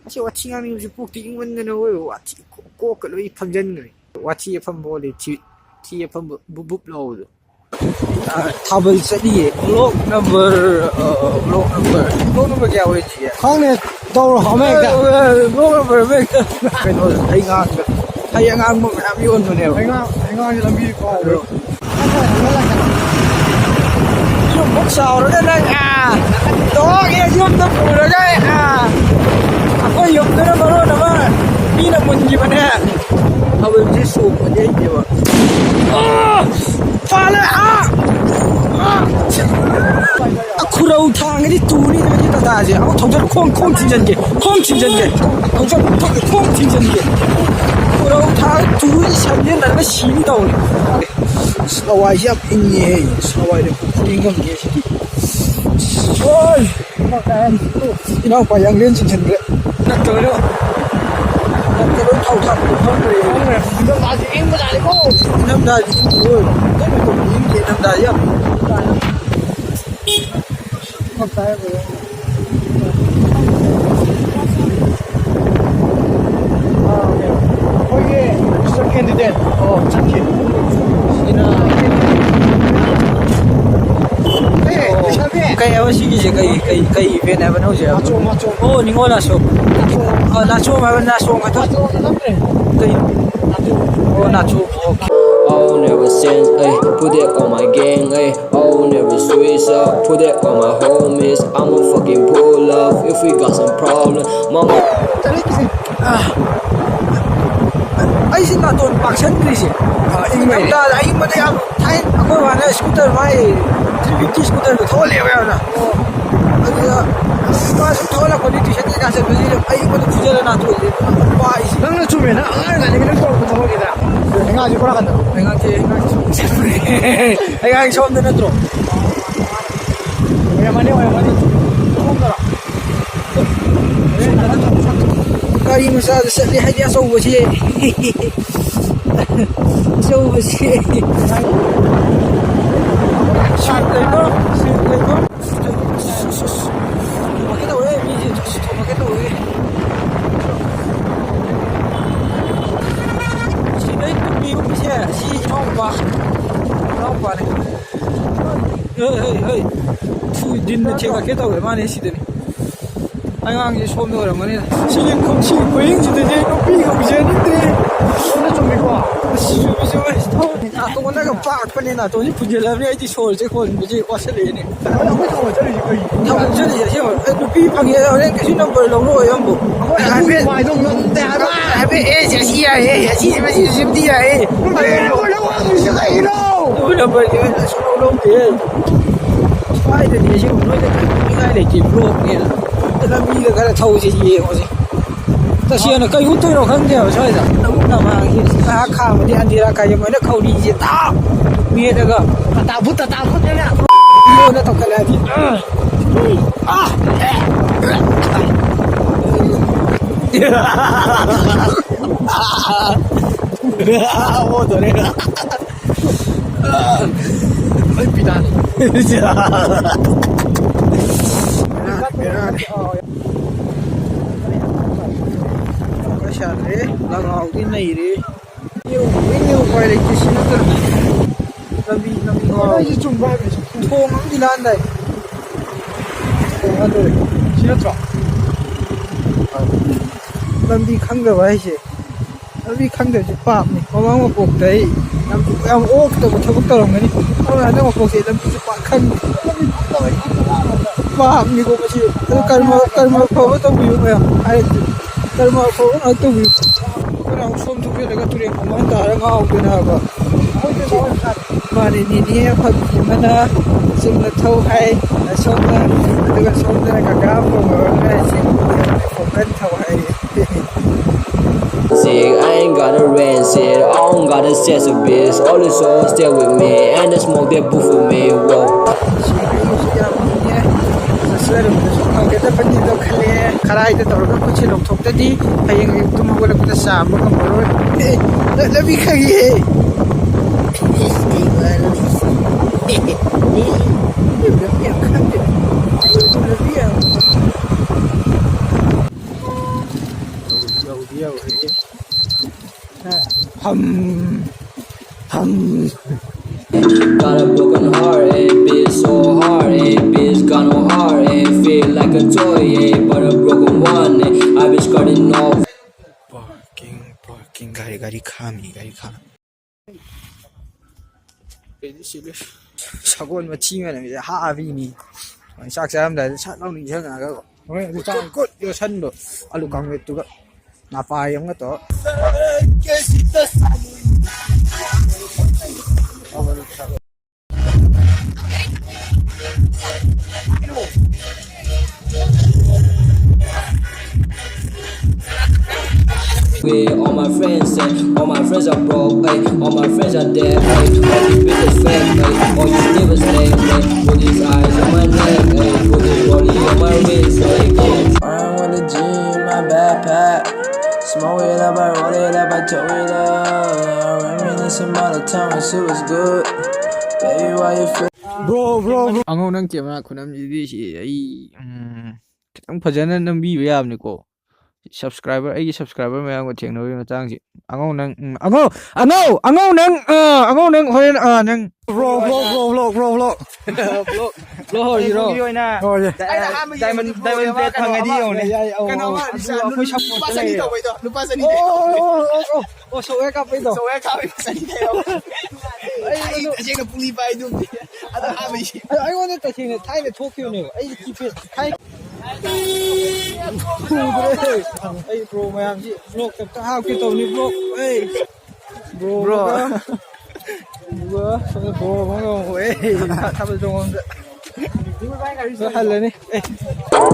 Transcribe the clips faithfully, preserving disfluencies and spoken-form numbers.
ꯑꯁꯤ ꯋꯥꯊꯤ ꯉꯥꯡꯅꯤꯡꯕꯁꯨ ꯄꯣꯛꯇꯤ ꯏꯪꯃꯟꯗꯅ ꯑꯣꯏꯕ ꯋꯥꯊꯤ ꯀꯣ-, ꯀꯣꯛꯀ ꯂꯣꯏ ꯐꯝꯖꯤꯟꯈ꯭ꯔꯦ꯫ ꯋꯥꯊꯤ ꯑꯐꯝꯕ ꯑꯣꯜꯂꯦ, ꯊꯤ-, ꯊꯤ ꯑꯐꯝꯕ ꯕꯨꯞ ꯕꯨꯞ ꯂꯥꯎꯕꯗꯣ꯫ ꯑ, ꯊꯥꯕꯜ ꯆꯠꯂꯤꯌꯦ꯫ Vlog number, ꯑ, vlog number, vlog number ꯀꯌꯥ ꯑꯣꯏꯁꯤꯒꯦ? ꯈꯪꯗꯦ, ꯇꯧꯔꯣ, ꯑꯃ ꯍꯦꯛꯇ꯫ ꯑ, vlog number ꯑꯃ ꯍꯦꯛꯇ꯫ ꯀꯩꯅꯣ, ꯍꯩ ꯉꯥꯡꯕ, ꯍꯩ ꯑꯉꯥꯡꯕ ꯃꯌꯥꯝ ꯌꯣꯟꯕꯅꯦꯕ꯫ ꯍꯩ ꯉꯥꯡ-, ꯍꯩ ꯉꯥꯡꯁꯦ ꯂꯝꯕꯤ ꯐꯥꯎꯕ꯭ꯔꯣ? ꯌꯨꯝ ꯃꯨꯛ ꯆꯥꯎꯔꯒ ꯅꯪ, ꯑꯥ, ꯗꯣꯒꯤ ꯌꯨꯝꯗ ꯄꯨꯔꯒ, ꯑꯥ, ꯑꯩꯈꯣꯏ ꯌꯨꯝꯗꯅ ꯃꯔꯣꯟ ꯑꯃ ꯃꯤꯅ ꯃꯨꯟꯈꯤꯕꯅꯦ꯫ ꯊꯥꯕꯜꯁꯦ ꯆꯣꯡꯕꯗꯤ ꯍꯩꯇꯦꯕ꯫ ꯑꯥ! ꯐꯥꯜꯂꯦ! ꯑꯥ! ꯑꯥ! ꯈꯨꯔꯧ ꯊꯥꯡꯒꯗꯤ ꯇꯨꯅꯤ ꯅꯪꯒꯤ ꯇꯇꯥꯁꯦ꯫ ꯑꯃꯨꯛ ꯊꯧꯖꯤꯜ, ꯈꯣꯡ, ꯈꯣꯡ ꯊꯤꯡꯖꯤꯟꯒꯦ, ꯈꯣꯡ ꯊꯤꯡꯖꯤꯟꯒꯦ꯫ ꯊꯧꯖꯤꯜ, ꯈꯣꯡ ꯊꯤꯡꯖꯤꯟꯒꯦ꯫ ꯈꯨꯔꯧ ꯊꯥꯡꯒ ꯇꯨꯅꯤ, ꯁꯟꯖꯦꯟ ꯅꯔꯒ ꯁꯤꯅꯤ ꯇꯧꯔꯤ꯫ ꯑꯁ, ꯂꯋꯥꯏꯁꯤ ꯌꯥꯝ ꯏꯪꯉꯦꯍꯦ꯫ ꯑꯁ, ꯂꯋꯥꯏꯗ ꯄꯨꯈ꯭ꯔꯤ ꯉꯝꯒꯦ ꯁꯤꯗꯤ꯫ ꯑꯣꯏ! ꯏꯅꯥꯎꯄꯥ ꯌꯥꯡꯂꯦꯟ ꯆꯤꯡꯁꯤꯟꯈ꯭ꯔꯦ꯫ ꯅꯠꯇ꯭ꯔꯒꯅ ꯅꯠꯇ꯭ꯔꯒꯅ ꯊꯥꯎ ꯊꯥꯛꯄꯗꯣ ꯈꯪꯗ꯭ꯔꯦ꯫ ꯈꯪꯗ꯭ꯔꯦ꯫ ꯏꯪꯊꯝꯊꯥꯁꯤ ꯏꯪꯕꯖꯥꯠꯅꯤꯀꯣ꯫ ꯏꯪꯊꯝꯊꯥꯁꯤ ꯏꯪꯉꯣꯏ꯫ ꯀꯩꯅꯣ ꯇꯧꯕ ꯏꯪꯗꯦ, ꯏꯪꯊꯝꯊꯥꯁꯤ ꯌꯥꯝ ꯏꯪꯉꯤ꯫ ꯐꯛ ꯇꯥꯏ ꯕ꯭ꯔꯣ꯫ ꯑꯩꯈꯣꯏꯒꯤ ꯃꯤꯁꯇꯔ ꯀꯦꯟꯗꯤꯗꯦꯠ꯫ ꯑꯣ, ꯆꯠꯈꯤ꯫ ꯁꯤꯅ ꯑꯦ, ꯂꯩꯁꯥꯕꯤ꯫ ꯀꯩ ꯍꯥꯏꯕ ꯁꯤꯒꯤꯁꯦ? ꯀꯩ, ꯀꯩ, ꯀꯩ ꯏꯚꯦꯟ ꯍꯥꯏꯕꯅꯣ ꯍꯧꯖꯤꯛ ꯍꯥꯏꯕꯗꯣ? ꯅꯥꯆꯣꯝ, ꯅꯥꯆꯣꯝ꯫ ꯑꯣ, ꯅꯤꯉꯣꯜ ꯅꯥꯆꯣꯝ꯫ ꯅꯥꯆꯣꯝ꯫ ꯑ, ꯅꯥꯆꯣꯝ ꯍꯥꯏꯕ, ꯅꯥꯆꯣꯝ ꯍꯥꯏꯕ꯫ ꯅꯥꯆꯣꯝ ꯅꯠꯇ꯭ꯔꯦ꯫ ꯀꯩ? ꯅꯥꯆꯣꯝ꯫ ꯑꯣ, ꯅꯥꯆꯣꯝ꯫ Okay. I'll never change, ay, put it on my gang, ay. I'll never switch up, put it on my homies. I'ma fucking pull up if we got some problem. Mama. ꯑꯩꯁꯦ ꯅꯥꯇꯣꯟ ꯄꯥꯛꯁꯟꯗ꯭ꯔꯤꯁꯦ꯫ ꯑꯥ, ꯏꯪꯕꯩꯅꯦ꯫ ꯅꯤꯡꯊꯝꯊꯥꯗ ꯑꯏꯪꯕꯗ ꯌꯥꯝ ꯊꯥꯏꯅ ꯑꯩꯈꯣꯏ ꯕꯥꯅ ꯁ꯭ꯀꯨꯇꯔ, ꯃꯥꯏ three fifty ꯁ꯭ꯀꯨꯇꯔꯗꯣ ꯊꯧꯍꯜꯂꯦꯕ ꯌꯥꯝꯅ꯫ ꯑꯗꯨꯗ ꯃꯥ ꯁꯨꯝ ꯊꯧꯍꯜꯂꯛꯄꯗꯤ tuition ꯀꯩꯀꯥ ꯆꯠꯄꯁꯤ ꯑꯗꯨꯝ ꯑꯏꯪꯕꯗ ꯐꯨꯖꯜꯂ ꯅꯥꯇꯣꯟꯁꯦ ꯄꯥꯛꯏꯁꯦ꯫ ꯅꯪꯅ ꯆꯨꯝꯃꯦ, ꯅꯪ ꯑꯉꯥꯡ ꯑꯣꯏꯔꯤꯉꯩꯗꯒꯤ ꯅꯪ ꯇꯧꯔꯛꯄ ꯊꯕꯛꯅꯤꯗ꯫ ꯍꯩꯉꯥꯡꯁꯦ ꯄꯨꯔꯥ ꯀꯟꯅ꯫ ꯍꯩꯉꯥꯡꯁꯦ, ꯍꯩꯉꯥꯡꯁꯦ ꯁꯣꯝꯗ ꯆꯠꯄꯅꯦ꯫ ꯍꯩꯉꯥꯡ ꯁꯣꯝꯗ ꯅꯠꯇ꯭ꯔꯣ? ꯑꯣꯏꯔꯝꯃꯅꯤ, ꯑꯣꯏꯔꯝꯃꯅꯤ꯫ ꯁꯣꯝꯗꯔꯣ? ꯒꯥꯔꯤ ꯃꯆꯥꯗ ꯆꯠꯂꯤ ꯍꯥꯏꯗꯤ ꯑꯆꯧꯕꯁꯤ꯫ ꯑꯆꯧꯕꯁꯤ꯫ ꯁꯤꯠ ꯂꯩꯕ꯭ꯔꯣ? ꯁꯤꯠ ꯂꯩꯕ꯭ꯔꯣ? ꯊꯣꯝꯃꯛꯀꯦ ꯇꯧꯋꯦ, ꯃꯤꯁꯦ ꯊꯣꯝꯃꯛꯀꯦ ꯇꯧꯋꯦ꯫ ꯏꯟꯅ ꯊꯦꯡꯉꯛꯀꯦ ꯇꯧꯔꯦ, ꯃꯥꯅꯦ ꯁꯤꯗꯅꯤ꯫ ꯑꯉꯥꯡꯁꯦ ꯁꯣꯝꯗ ꯑꯣꯏꯔꯝꯒꯅꯤ꯫ ꯁꯤꯒꯤ ꯈꯨ-, ꯁꯤꯒꯤ ꯈꯨꯌꯦꯡꯁꯤꯗꯗꯤ ꯅꯨꯄꯤꯒ ꯎꯖꯅꯤꯡꯗ꯭ꯔꯦ꯫ ꯁꯣꯝꯗ ꯆꯨꯝꯃꯤꯀꯣ? ꯑꯁ, ꯆꯨꯝꯃꯤ, ꯆꯨꯝꯃꯤ꯫ ꯅꯥꯇꯣꯟꯅꯒ ꯄꯥꯛꯄꯅꯦ, ꯅꯥꯇꯣꯟꯁꯤ ꯐꯨꯟꯖꯜꯂꯕꯅꯤ꯫ ꯑꯩꯗꯤ ꯁꯣꯔꯁꯦ ꯍꯣꯟꯕꯁꯦ ꯋꯥꯁꯜꯂꯛꯑꯦꯅꯦ꯫ ꯑꯩꯈꯣꯏ ꯊꯧꯕꯥꯜ ꯆꯠꯂꯤꯁꯤ ꯀꯩꯒꯤꯅꯣ? ꯊꯧꯕꯥꯜ ꯆꯠꯂꯤꯁꯦ ꯑꯁꯦꯡꯕ꯫ ꯑꯦ, ꯅꯨꯄꯤ ꯐꯪꯉꯦ, ꯍꯣꯔꯦꯟ ꯀꯩꯁꯨ ꯅꯝꯕꯔ ꯂꯧꯔꯛꯑꯣꯏ ꯑꯃꯕꯨ꯫ ꯑꯩꯈꯣꯏ ꯍꯥꯏꯐꯦꯠ ꯅꯨꯡꯉꯥꯏꯗꯧ ꯅꯠꯇꯦ ꯍꯥꯏꯕ꯫ ꯍꯥꯏꯐꯦꯠ, ꯑꯦ, ꯁꯤ ꯌꯥꯏꯌꯦ, ꯁꯤ, ꯁꯤ, ꯁꯤꯝꯗꯤ ꯌꯥꯏꯌꯦ꯫ ꯅꯨꯄꯤ ꯅꯝꯕꯔ ꯂꯧꯔꯛꯑꯣꯏ ꯍꯥꯏꯕꯁꯤ ꯀꯩꯒꯤꯅꯣ? ꯅꯨꯄꯤ ꯅꯝꯕꯔꯁꯦ ꯁꯨꯡꯂꯧ ꯂꯧꯗꯦ꯫ ꯁ꯭ꯋꯥꯏꯗꯗꯤ ꯑꯁꯦꯡꯕ ꯅꯣꯏꯗ ꯀꯔꯤꯝ ꯍꯥꯏꯅꯤꯡꯉꯥꯏ ꯂꯩꯇꯦ, ꯕ꯭ꯂꯣꯛꯅꯦꯅ꯫ ꯑꯗ ꯂꯝꯕꯤꯒ ꯈꯔ ꯊꯧꯁꯦ ꯌꯦꯡꯉꯨꯁꯦ꯫ ꯇꯁꯦꯡꯅ ꯀꯩ ꯍꯨꯠꯇꯣꯏꯅꯣ ꯈꯪꯗꯦꯕ ꯁ꯭ꯋꯥꯏꯗ꯫ ꯅꯛꯅ ꯃꯥꯡꯈꯤ꯫ ꯉꯥꯏꯍꯥꯛ ꯈꯥꯝꯃꯗꯤ ꯑꯟꯙꯦꯔꯥ ꯀꯥꯏꯌꯦ꯫ ꯃꯣꯏꯅ ꯈꯧꯔꯤꯁꯦ ꯊꯥ ꯃꯦꯠꯂꯒ ꯇꯇꯥ ꯐꯨꯠ, ꯇꯇꯥ ꯐꯨꯠꯅꯦꯅ ꯃꯤꯉꯣꯟꯗ ꯇꯧꯈꯠꯂꯛꯑꯗꯤ꯫ ꯑ, ꯑ, ꯑꯣꯗꯣꯔꯦ꯫ ꯑꯩ ꯄꯤꯗꯥꯅꯤ꯫ ꯕꯦꯔꯥꯅꯤ, ꯕꯦꯔꯥꯅꯤ꯫ ꯄꯩꯁꯥ ꯌꯥꯗ꯭ꯔꯦ, ꯂꯒꯥꯎꯗꯤ ꯅꯩꯔꯦ꯫ ꯌꯦꯡꯉꯨ, ꯌꯦꯡꯉꯨ, ꯎꯄꯥꯏ ꯂꯩꯇꯦ, ꯁꯤ ꯅꯠꯇꯅ꯫ ꯂꯝꯕꯤ, ꯂꯝꯕꯤ ꯉꯥꯎꯔꯦ꯫ ꯑꯩꯁꯦ ꯆꯨꯝꯕ꯭ꯔꯥ ꯍꯥꯏꯕꯅꯤ, ꯆꯨꯝ-, ꯊꯣꯡ ꯑꯃꯗꯤ ꯂꯥꯟꯗꯥꯏ꯫ ꯊꯣꯡ ꯍꯥꯟꯗꯣꯔꯦ꯫ ꯁꯤ ꯅꯠꯇ꯭ꯔꯣ? ꯂꯝꯕꯤ ꯈꯪꯗꯕ ꯍꯥꯏꯁꯦ, ꯂꯝꯕꯤ ꯈꯪꯗꯕꯁꯦ ꯄꯥꯞꯅꯤ꯫ ꯃꯃꯥꯡ ꯃꯄꯣꯛꯇ ꯑꯩ ꯌꯥꯝ, ꯌꯥꯝ ꯑꯣꯛꯇꯕ ꯊꯕꯛ ꯇꯧꯔꯝꯒꯅꯤ꯫ ꯑꯗꯨꯅ ꯍꯟꯗꯛ ꯃꯄꯣꯛꯁꯦ ꯂꯝꯕꯤꯁꯦ ꯄꯥꯛ ꯈꯪꯗꯦ꯫ ꯄꯥꯞꯅꯤꯀꯣ ꯃꯁꯤ꯫ ꯑꯗꯨ ꯀꯔꯃ, ꯀꯔꯃ ꯑꯐꯕ ꯇꯧꯕꯤꯌꯨ ꯃꯌꯥꯝ꯫ ꯍꯥꯏꯔꯗꯤ ꯀꯔꯃ ꯑꯐꯕ ꯉꯥꯛ ꯇꯧꯕꯤꯌꯨ꯫ ꯑꯩꯈꯣꯏꯅ ꯑꯃꯨꯛ ꯁꯣꯝ ꯊꯣꯛꯆꯤꯜꯂꯒ ꯇꯨꯔꯦꯟ ꯈꯣꯡꯕꯥꯟ ꯇꯥꯔ ꯉꯥꯎꯗꯅꯕ꯫ ꯃꯥꯅꯦ, ꯅꯦꯅꯦ ꯑꯐꯕꯤ ꯑꯃꯅ ꯆꯨꯝꯅ ꯊꯧ ꯍꯥꯏ, ꯁꯣꯝꯗ, ꯑꯗꯨꯒ ꯁꯣꯝꯗ ꯀꯀꯥ ꯑꯐꯕ ꯑꯃꯅ ꯆꯤꯡ ꯈꯣꯡꯀꯟ ꯊꯧ ꯍꯥꯏ꯫ See, I ain't gotta rent shit, I don't gotta chase a bitch. All the souls stay with me, and the smoke that boof with me. Whoa. ꯁꯤ ꯍꯩꯁꯤ ꯌꯥꯝ ꯏꯪꯉꯦ꯫ ꯆꯠꯆꯔꯝꯕꯗꯁꯨ ꯐꯒꯗꯕꯅꯤꯗꯣ ꯈꯜꯂꯦ꯫ ꯈꯔꯥꯏꯗ ꯇꯧꯔꯒ ꯈꯨꯠꯁꯦ ꯂꯧꯊꯣꯛꯇꯗꯤ ꯍꯌꯦꯡ ꯑꯌꯨꯛ ꯇꯨꯝ ꯍꯧꯒꯠꯂꯛꯄꯗ ꯆꯥꯝꯕ ꯉꯝꯃꯔꯣꯏ꯫ ꯑꯦ, ꯂ-, ꯂꯝꯕꯤ ꯈꯪꯉꯤꯍꯦ꯫ ꯂꯝꯕꯤ ꯌꯥꯝ ꯈꯪꯗꯦ꯫ ꯂꯝꯕꯤ ꯌꯥꯝ ꯌꯧꯗꯤ ꯌꯧꯔꯦ꯫ ꯍꯝ, ꯍꯝ꯫ Got a broken heart, eh, bitch, so hard, eh, bitch, got no heart, eh, feel like a toy, eh, but a broken one, eh, I be skirting off. Parking, parking, ꯒꯥꯔꯤ, ꯒꯥꯔꯤ ꯈꯥꯝꯃꯤ, ꯒꯥꯔꯤ ꯈꯥꯝꯃꯤ꯫ ꯁꯒꯣꯜ ꯃꯊꯤ ꯃꯅꯝꯁꯦ ꯍꯥꯕꯤꯅꯤ꯫ ꯆꯥꯛ ꯆꯥꯔꯝꯗꯥꯏꯗ ꯁꯠ ꯂꯥꯎꯅ ꯏꯟꯁꯤꯜꯂꯛꯑꯒ ꯀꯨꯠ ꯀꯨꯠ ꯌꯣꯠꯁꯟꯗꯣ ꯑꯂꯨ ꯀꯥꯡꯃꯦꯠꯇꯨꯒ꯫ ꯃꯄꯥ ꯑꯃꯒ ꯇꯧꯔ꯫ With all my friends, and all my friends are broke, ay, all my friends are dead, ay, all these bitches fake, ay, all you niggas lame, ay, put these eyes on my neck, ay, put this body on my wrist, ay, yeah. I'm with the G in my backpack. Smoke it up, I roll it up, I tow it up. Reminiscing about the time when shit was good. Baby, why you feel? Bro, bro, bro. ꯑꯉꯧ, ꯅꯪ camera ꯈꯨꯅꯝꯁꯤꯗꯤ ꯁꯤ ꯑꯩ, ꯎꯝ, ꯈꯤꯇꯪ ꯐꯖꯅ ꯅꯝꯕꯤꯕ ꯌꯥꯕꯅꯤꯀꯣ꯫ Subscriber, ꯑꯩꯒꯤ subscriber ꯃꯌꯥꯝꯒ ꯊꯦꯡꯅꯕꯒꯤ ꯃꯇꯥꯡꯁꯤ꯫ ꯑꯉꯧ ꯅꯪ, ꯎꯝ, ꯑꯉꯧ, ꯑꯉꯧ, ꯑꯉꯧ ꯅꯪ, ꯑ, ꯑꯉꯧ ꯅꯪ ꯍꯣꯔꯦꯟ, ꯑ, ꯅꯪ꯫ Bro, bro, bro, bro, bro, bro. Vlog, vlog ꯍꯧꯔꯁꯤꯔꯣ? ꯑꯩꯒꯤ ꯑꯣꯏꯅ ꯍꯣꯏ꯫ Diamond, diamond plate ꯐꯪꯉꯗꯤ ꯌꯦꯡꯉꯨꯅꯦ꯫ ꯌꯥꯏ, ꯌꯥꯏ, ꯑꯧ, ꯀꯩꯅꯣ, ꯑꯧ꯫ ꯑꯃ ꯑꯗꯨꯒ ꯑꯩꯈꯣꯏ support ꯂꯨꯄꯥ ꯆꯅꯤ ꯂꯩꯔꯦ꯫ ꯇꯧꯕꯩꯗꯣ, ꯂꯨꯄꯥ ꯆꯅꯤ ꯑꯣ, ꯂꯩꯔꯦ꯫ ꯑꯣ, ꯑꯣ, ꯑꯣ, ꯑꯣ, software ꯀꯥꯞꯄꯩꯗꯣ꯫ Software ꯀꯥꯞꯄꯩ ꯄꯩꯁꯥ ꯆꯅꯤ ꯂꯩꯔꯦ꯫ ꯑꯩ ꯑꯩ ꯑꯗꯨ ꯇꯁꯦꯡꯅ ꯄꯨꯂꯤ ꯄꯥꯏꯗꯨꯝꯗꯤ꯫ ꯑꯗꯣ ꯍꯥꯞꯄꯩꯁꯤ꯫ ꯑꯗꯣ ꯑꯩꯉꯣꯟꯗ ꯇꯁꯦꯡꯅ ꯊꯥꯏꯅ ꯊꯣꯛꯈꯤꯕꯅꯦꯕ꯫ ꯑꯩ keypad ꯊꯥꯏꯅ ꯎꯗ꯭ꯔꯦ꯫ ꯑꯩ bro ꯃꯌꯥꯝꯁꯤ vlog ꯑꯝꯇ ꯍꯥꯞꯀꯦ ꯇꯧꯅꯤ, bro꯫ ꯑꯩ bro bro꯫ ꯑꯃꯒ, ꯑꯗꯨꯒ ꯁꯣꯝꯗ bro ꯑꯃꯒ ꯑꯃꯨꯛ, ꯑꯦ, ꯊꯥꯕꯜ ꯆꯣꯡꯐꯝꯗ꯫ ꯍꯜꯂꯅꯤ꯫ ꯑꯦ꯫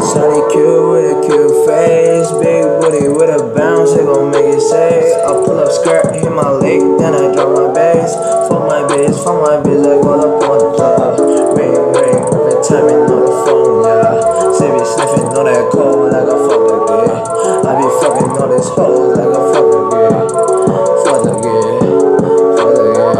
Shawty cute with a cute face, big booty with a bounce, it gon' make it say. I pull up skirt, hit my lick, then I drop my bass. Fuck my bitch, fuck my bitch, I call up on the plug. Ring, ring, perfect timing on the phone, yeah. She be sniffing on that cold like a fuck again. I be fucking on this hoe like a fuck again. Fuck again, fuck again.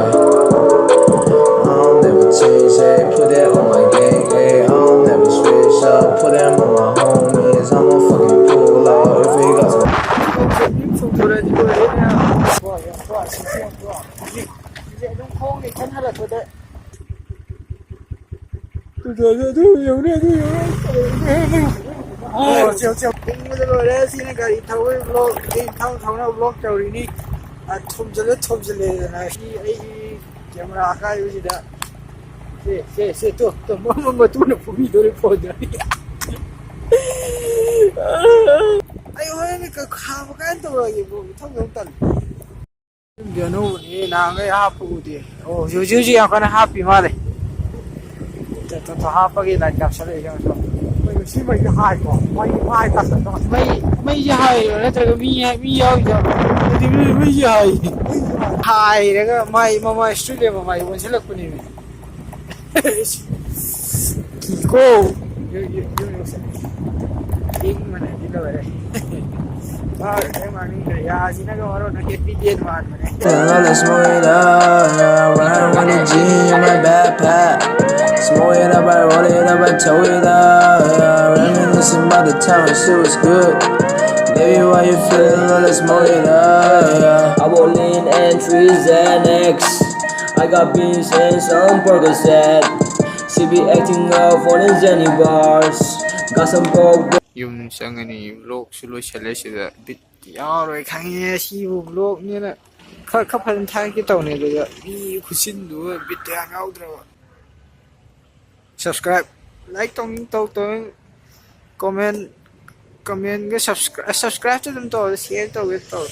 I don't never change, hey, put that on my gang, hey. I don't never switch up, put that on my homies. I'ma fucking pull up if we got some. ꯍꯧꯖꯤꯛ ꯑꯗꯨꯝ ꯈꯣꯡꯅ ꯏꯊꯟ ꯍꯜꯂꯛꯄꯗ ꯑꯗꯨ ꯌꯧꯔꯦ, ꯑꯗꯨ ꯌꯧꯔꯦ꯫ ꯑꯣ, ꯆꯦꯜ, ꯆꯦꯜ꯫ ꯏꯪꯕꯗ ꯂꯣꯏꯔꯦ꯫ ꯁꯤꯅ ꯒꯥꯔꯤ ꯊꯧꯕꯒꯤ vlog, ꯑꯩ ꯊꯧ ꯊꯧꯅ vlog ꯇꯧꯔꯤꯅꯤ꯫ ꯑ, ꯊꯣꯝꯖꯤꯜꯂꯦ, ꯊꯣꯝꯖꯤꯜꯂꯦꯗꯅ꯫ ꯁꯤ ꯑꯩꯒꯤ camera ꯑꯀꯥꯏꯕꯁꯤꯗ꯫ ꯁꯦ, ꯁꯦ, ꯁꯦ, ꯇꯨ, ꯇꯨ, ꯃ-, ꯃ-, ꯃꯇꯨꯅ ꯐꯨꯕꯤꯗꯣꯔꯦ phoneꯗ꯫ ꯑꯩ ꯍꯣꯔꯦꯟ ꯀ-, ꯈꯥꯝꯃ ꯀꯥꯏꯅ ꯇꯧꯔꯒꯦ, bro꯫ ꯊꯧ ꯊꯧ ꯇꯜꯂꯦ꯫ ꯌꯨꯝꯗꯤ ꯑꯅꯧꯕꯅꯤ, ꯅꯍꯥꯟꯈꯩ ꯍꯥꯞꯄ ꯎꯗꯦ꯫ ꯑꯣ, ꯍꯧꯖꯤꯛ, ꯍꯧꯖꯤꯛ, ꯍꯧꯖꯤꯛ ꯌꯥꯝ ꯀꯟꯅ ꯍꯥꯞꯄꯤ ꯃꯥꯜꯂꯦ꯫ ꯇ-, ꯇ-, ꯇ-, ꯍꯥꯞꯄꯒꯤ light ꯀꯥꯞꯁꯜꯂꯛꯏꯁꯦ ꯌꯦꯡꯉꯣ꯫ ꯑꯩꯈꯣꯏ ꯁꯤ ꯃꯩꯁꯦ ꯍꯥꯏꯀꯣ? ꯃꯩ, ꯃꯩ ꯇꯥꯁꯜꯂꯛꯇꯧ ꯃꯥꯜꯂꯦ꯫ ꯃꯩ, ꯃꯩꯁꯦ ꯍꯥꯏꯔꯤꯔꯣ ꯅꯠꯇ꯭ꯔꯒ ꯃꯤ ꯍꯥꯏ-, ꯃꯤ ꯌꯥꯎꯔꯤꯖꯥꯠꯂꯣ? ꯑꯗꯨꯗꯤ ꯃꯤ, ꯃꯩꯁꯦ ꯍꯥꯏ꯫ ꯍꯥꯏꯔꯒ ꯃꯥꯏ, ꯃꯃꯥꯏ street lamp ꯃꯃꯥꯏ ꯑꯣꯟꯁꯤꯜꯂꯛꯄꯅꯦꯃꯤ꯫ ꯀꯤꯀꯣ꯫ ꯌꯨ-, ꯌꯨ-, ꯌꯨꯝ ꯌꯧꯁꯜꯂꯛꯑꯦ꯫ ꯏꯪꯕꯅꯗꯤ ꯂꯣꯏꯔꯦ꯫ ꯃꯥ ꯀꯔꯤꯝ ꯉꯥꯡꯅꯤꯡꯗ꯭ꯔꯦ꯫ ꯌꯥꯁꯤꯅꯒ ꯃꯔꯣꯟ ꯑꯃ happy day ꯃꯥꯟꯕꯅꯦ꯫ Let's smoke it up, yeah. Run with the G in my backpack. Smoke it up, I roll it up, I tow it up, yeah. Reminiscing about the time when shit was good. Baby, why you feeling low? Let's smoke it up, yeah. I will lean and three Xanax. I got beans and some Percocet. She be acting up on the Xanny bars. Got some broke. ꯌꯨꯝ ꯆꯪꯉꯅꯤ, vlogꯁꯨ ꯂꯣꯏꯁꯤꯜꯂꯦ ꯁꯤꯗ꯫ Bit ꯌꯥꯎꯔꯣꯏ ꯈꯪꯉꯦ, ꯁꯤꯕꯨ vlogꯅꯦꯅ ꯈꯔ, ꯈꯔ ꯐꯖꯅ ꯊꯥꯒꯠꯀꯦ ꯇꯧꯅꯦ, ꯑꯗꯨꯗ ꯃꯤ ꯈꯨꯠꯁꯤꯟꯗꯨꯒ bit ꯌꯥꯝ ꯌꯥꯎꯗ꯭ꯔꯕ꯫ Subscribe, like ꯇꯧꯅꯤꯡ ꯇꯧ, ꯇꯧ, comment, commentꯒ subscri-, subscribeꯁꯨ ꯑꯗꯨꯝ ꯇꯧꯔꯣ, share ꯇꯧꯒꯦ ꯇꯧꯔꯣ꯫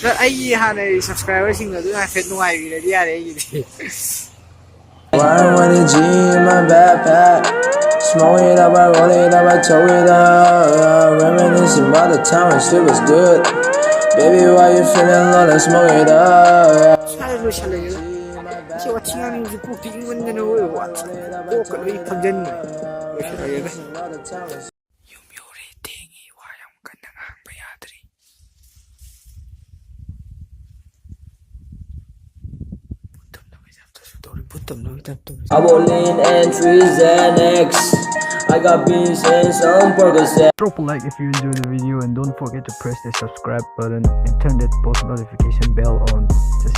ꯑꯗ ꯑꯩꯒꯤ ꯍꯥꯟꯅꯒꯤ subscriberꯁꯤꯡꯗꯣ ꯑꯗꯨ ꯍꯥꯏꯐꯦꯠ ꯅꯨꯡꯉꯥꯏꯕꯤꯔꯗꯤ ꯌꯥꯔꯦ ꯑꯩꯒꯤꯗꯤ꯫ Riding with a G in my backpack. Smoke it up, I roll it up, I tow it up. Reminiscing about the time when shit was good. Baby, why you feeling low? Let's smoke it up. ꯁ꯭ꯋꯥꯏꯗ ꯂꯣꯏꯁꯜꯂꯒꯦꯗ꯫ ꯁꯤ ꯋꯥꯊꯤ ꯉꯥꯡꯅꯤꯡꯕꯁꯤ ꯀꯣꯛꯇꯤ ꯏꯪꯃꯟꯗꯅ ꯑꯣꯏꯕ ꯋꯥꯊꯤ꯫ ꯀꯣꯛꯀ ꯂꯣꯏ ꯐꯝꯖꯤꯟꯈ꯭ꯔꯦ꯫ ꯂꯣꯏꯁꯜꯂꯒꯦꯗ꯫ ꯌꯨꯝ ꯌꯧꯔꯦ, ꯊꯦꯡꯉꯦ, ꯋꯥ ꯌꯥꯝ ꯀꯟꯅ ꯉꯥꯡꯕ ꯌꯥꯗ꯭ꯔꯤ꯫ ꯚꯨꯠ ꯇꯝꯅꯕꯒꯤ type ꯇꯧꯁꯨ ꯇꯧꯔꯤ, ꯚꯨꯠ ꯇꯝꯅꯕꯒꯤ type ꯇꯧꯔꯤ꯫ I will lean and three Xanax. I got beans and some Percocet. Drop a like if you enjoyed the video and don't forget to press the subscribe button and turn that post notification bell on. Just